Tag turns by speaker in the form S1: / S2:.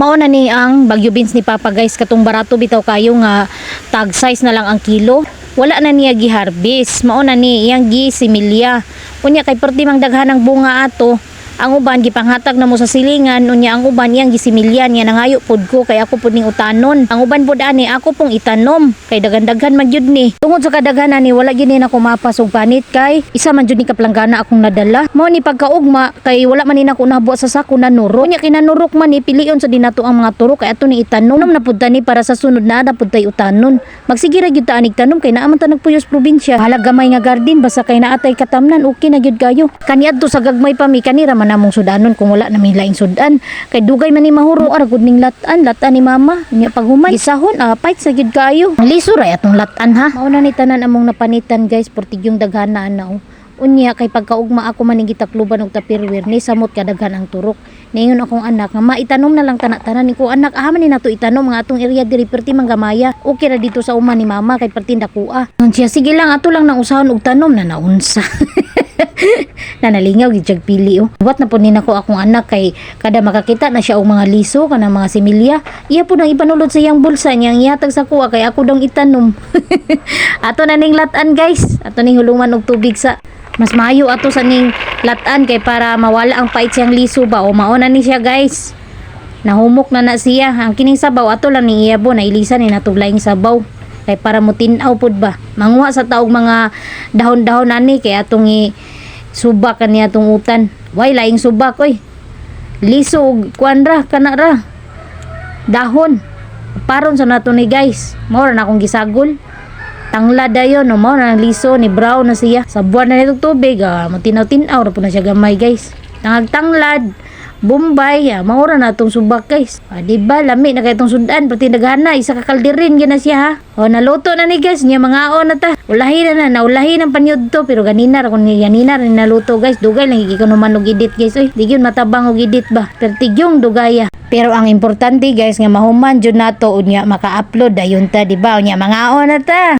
S1: Mao na ni ang Bagyo beans ni Papa, guys, katong barato bitaw kayo nga tag size na lang ang kilo. Wala na niya giharvest. Mao na ni iyang gisimilya. Unya kay perti mang daghan ang bunga ato. Ang uban gipanghatag na mo sa silingan, unya ang uban iyang gisimilya niya. Nangayo pud ko kay ako pud ning utanon. Ang uban pud ani ako pong itanom kay daghan-daghan man gyud ni. Tungod sa kadaghanan ni, wala gyud ni nako mapas og panit kay isa man jud ni kapalanggana akong nadala. Mao ni pagkaugma kay wala man ni nako nabuhat sa sako, nanurok. Unya kinanurok man ni, pilion sa dinato ang mga turok kay ato ni itanom na pud tani para sa sunod na na pud tay utanon. Magsige ra gyud ta anig tanom kay naa man ta nagpuyos probinsya. Halag gamay nga garden basta kay naa tay katamnan, okay na gyud kayo. Kaniadto sa gagmay pa mi, kanira man namong sudanon kung wala na may laing sudan. Kay dugay man ni mahuro, ara gud ning latan, latan ni mama. Nya paghuman isahon, pait sa gyud kayo. Ang liso ra atong latan ha. Mao na ni tanan among napanitan, guys, portigyong daghana ana oh. Unya kay pagkaugma ako man ning gitakluban og tupperware ni, samot kadaghan ang turok. Niingon akong anak nga maitanom na lang tana-tanan ni ko, "Anak, aha man ni nato itanom nga atong area diri perti manggamaya. Okay ra dito sa uma ni mama kay perti dakua." Ngon siya, "Sige lang, ato lang nang usahon og tanom na naunsa." Nanalingaw gid siyag pili oh. Wat na po ni nako akong anak kay kada makakita na siya og mga liso kanang mga similya, iya po nang ipanulod sa iyang bulsa niyang ihatag sa kuha kay ako dong itanom. Ato na ning latan, guys. Ato ning hulungan og tubig sa mas maayo ato sa ning latan kay para mawala ang pait siyang liso ba o. Mao na ni siya, guys. Nahumok na na siya. Ang kining sabaw ato lang ni iyabo na ilisan ni natong laing sabaw. Kay para mo tin-aw pud ba. Manguha sa taog mga dahon-dahon ani kay atong i subak kaniya atong utan. Way laing subak oy. Liso ug kuan ra kana ra. Dahon. Paron sa nato ni, guys. Mao ra na akong gisagol. Tangla dayon no, mao na ang liso ni, brown na siya. Sa buwan na nitong tubig, mo tinaw-tinaw ra po na siya gamay, guys. Tangag tanglad. Bombay, mao ra na atong subak, guys. Di ba lami na kay itong sudan, pati daghana, isa ka kalderin gyud na siya ha. O, naluto na ni, guys, nya mangaon na ta. Ulahi na na, naulahi ng panyud to, pero ganina ra kun ganina ra ni naluto, guys. Dugay lang gid ko naman og edit, guys. Oy, di gyud matabang og edit ba. Pertigyong dugaya. Pero ang importante, guys, nga mahuman jud nato unya maka-upload dayon ta, di ba? Unya mangaon na ta.